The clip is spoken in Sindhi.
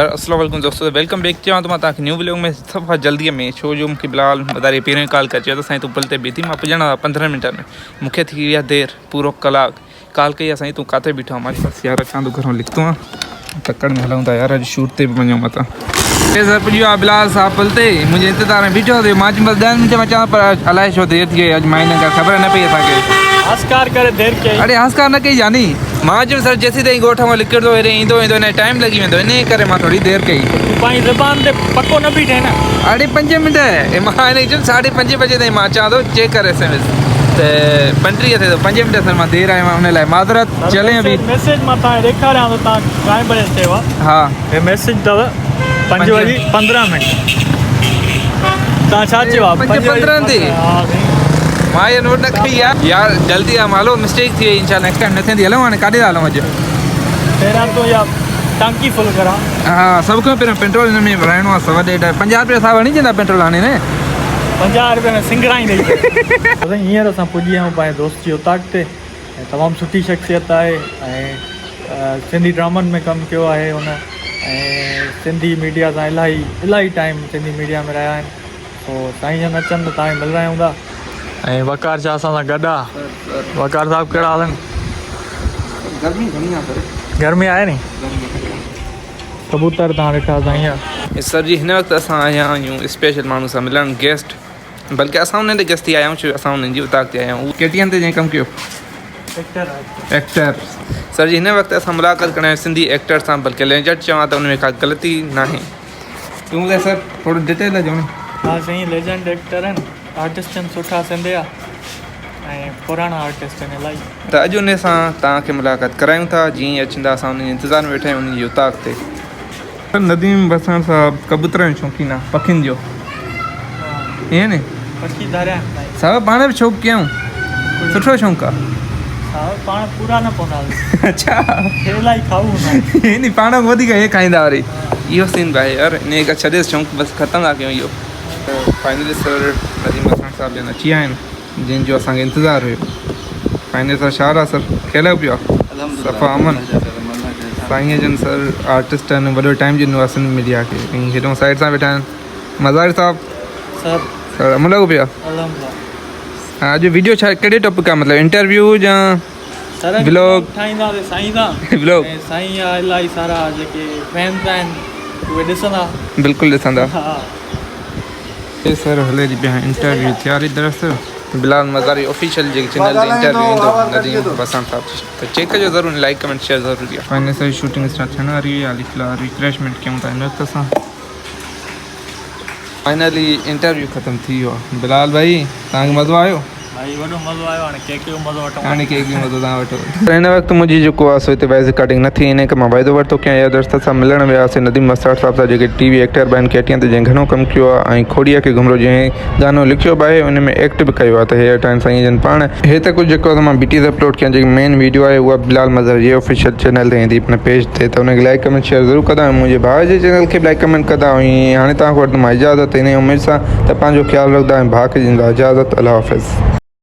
اسلام عليڪم دوستو welcome back چوان ٿو مان توهان کي نيو ولاگ ۾ صفا جلدي ۾ ڇو جو مونکي بلال مداري پهريون ڪال ڪري چيو ته سائين تون پل تي بيٺي مان پڄڻ وارا 15 منٽن ۾ مونکي ٿي ويا دير پورو ڪلاڪ ڪال ڪئي آ سائين تون ڪاٿي بيٺو آ مان چيو بس يار اچان ٿو گهرون لکتو آ تڪڙ ۾ هلون ٿا يار اڄ شوٽ تي به وڃون متان سر پڄي ويو آ بلال صاحب پل تي منهنجي انتظار ۾ بيٺو هو مان چيم بس 10 منٽ ۾ اچان پر الائي ڇو دير ٿي وئي اڄ مان هن کان خبر نه پئي اسان کي هاسڪار ڪري دير ڪئي اڙي هاسڪار نه ڪئي جاني مان چيم سر جيسين تائين ڳوٺ مان نڪرندو هيڏي ايندو ويندو ان ٽائيم لڳي ويندو انهي ڪري مان ٿوري دير ڪئي. تون پنهنجي زبان تي پڪو نه بيٺين نه. اڙي پنج منٽ مان هن کي چيم ساڍي پنجين بجي تائين مان اچان ٿو چيڪ ڪر ايس ايم ايس ته 35 ٿئي ٿو پنج منٽ سر مان دير آيو آهيان ان لاء معذرت چلين ابي. ميسيج مان توهان کي ڏيکاريان ٿو توهان ڪائين بجي چيو آهي. ها. هي ميسيج اٿو پنج وڄي 15 منٽ توهان ڇا چيو آهي پنج پندرهن تي. ها سائين. مان اها نوٽ نه ڪئي آهي يار جلدي آ هلو مسٽيڪ ٿي وئي انشاء الله نيڪسٽ ٽائيم نه ٿيندي هلون هاڻي ڪاڏي ٿا هلون اڄ. پهريان تون اها ٽانڪي فل ڪران. ها سڀ کان پهريان پيٽرول هن ۾ ڀرائڻو آهي سوا ڏيڍ 50 روپيا صاحب هڻي ڏيندا پيٽرول هاڻي نه. 50 روپيا ۾ سنگرائين ڏئي ڇڏ. سائين هينئر اسان پڄي آيا آهيون پنهنجي دوست جي اوطاق تي ۽ تمام سٺي شخصيت آهي ۽ سنڌي ڊرامن ۾ ڪم ڪيو آهي هن ۽ سنڌي ميڊيا سان الاهي الاهي ٽائيم سنڌي ميڊيا ۾ رهيا آهن سو سائين جن اچن ته تان ملرايون ٿا. ۽ وقار شاھ اسان سان گڏ آ. وقار صاحب ڪهڙا حال آهن. گرمي گهڻي آ سر. گرمي آهي ني. ڪبوتر تان ڏٺا سائين جا. سر جي هن وقت اسان آيا آهيون اسپيشل ماڻهو سان ملڻ گيسٽ بلڪه اسان انهن تي گيسٽ ٿي آيا آهيون ڇو اسان انهن جي اوطاق تي آيا آهيون ڪي ٽي اين تي جنهن ڪم ڪيو ايڪٽر ايڪٽر سر جي هن وقت اسان ملاقات ڪرڻ آيا سنڌي ايڪٽر سان بلڪه ليجنڊ چوان ته ان ۾ ڪا غلطي ناهي تون ٻڌاء سر ٿورو ڊيٽيل ڏجو نه. ها سائين ليجنڊ ايڪٽر آهن آرٽسٽ آهن سٺا سنڌ جا ۽ پراڻا آرٽسٽ آهن الاهي. ته اڄ انهي سان توهان کي ملاقات ڪرايون ٿا جيئن ئي اچندا اسان انهن جي انتظار ۾ ويٺا آهيون انهن جي اوطاق تي. نديم وسڻ صاحب ڪبوترن جو شوقين آ پکين جو ائين ني. پکي ڌاريا آهن سائين. صاحب پاڻ به شوق ڪيائون سٺو شوق آ. صاحب پاڻ پورا نه پوندا اڇا هي الاهي کائو هوندا آهن. هي ني پاڻ وڌيڪ هي کائيندا وري اهو سين به آهي يار انهي کان ڇڏيس شوق بس ختم ٿا ڪيون اهو. فائنلي سر نديم وسڻ صاحب جن اچي ويا آهن جن جو اسان کي انتظار هيو فائنلي سر ڇا حال آ سر خير لڳو پيو آ صفا امن سائين جن سر آرٽسٽ آهن وڏو ٽائيم ڏنو آ سنڌ ميڊيا کي ۽ هيڏو سائيڊ سان ويٺا آهن مزار صاحب سر سر امن لڳو پيو آ الحمدلله ها اڄ ويڊيو ڇا ڪهڙي ٽاپڪ آ مطلب انٽرويو يا سر ولاگ ٺاهيندا سي سائين سان ولاگ ۽ سائين جا الاهي سارا جيڪي فينز آهن اهي ڏسندا بلڪل ڏسندا ها هي سر هلي رهي پيا انٽرويو تياري دراصل بلال مزاري آفيشل جي چينل تي انٽرويو ايندو نديم وساڻ صاحب ته چيڪ ڪجو ضرور لائيڪ ڪمينٽ شيئر ضرور ڪجو. فائنل سر شوٽنگ اسٽارٽ ٿيڻ واري هئي حالي في الحال ريفريشمينٽ ڪيون ٿا هن وقت اسان. فائنلي انٽرويو ختم ٿي ويو آ بلال ڀائي توهان کي مزو آيو. ڀائي وڏو مزو آيو هاڻي ڪيڪ جو مزو وٺون هاڻي ڪيڪ جو مزو توهان وٺو. هن وقت منهنجي جيڪو آ سو هتي وائس رڪارڊنگ نه ٿي انهي ڪري مان واعدو ورتو ڪيان يار دوستن سان ملڻ ويا هئاسين نديم مساڙ صاحب سان جيڪي ٽي وي ايڪٽر به آهن ڪي ٽي اين تي جنهن گهڻو ڪم ڪيو آ ۽ کوڙيا کي گهمرو جنهن گانو لکيو به آهي ان ۾ ايڪٽ به ڪيو آ ته هي ويٺا آهن سائين جن پاڻ. هي ته ڪجهه جيڪو آ مان بي ٽي ايس اپلوڊ ڪيان جيڪي مين ويڊيو آهي اها بلال مظهر جي آفيشل چينل تي ايندي پنهنجي پيج تي ته ان کي لائيڪ ڪمينٽ شيئر ضرور ڪندا ۽ منهنجي ڀاء جي چينل کي به لائيڪ ڪمينٽ ڪندا ۽ هاڻي توهان کان وٺندم اجازت انهي اميد سان ته پنهنجو خيال رکندا ۽ ڀاء کي ڏيندا اجازت الله حافظ.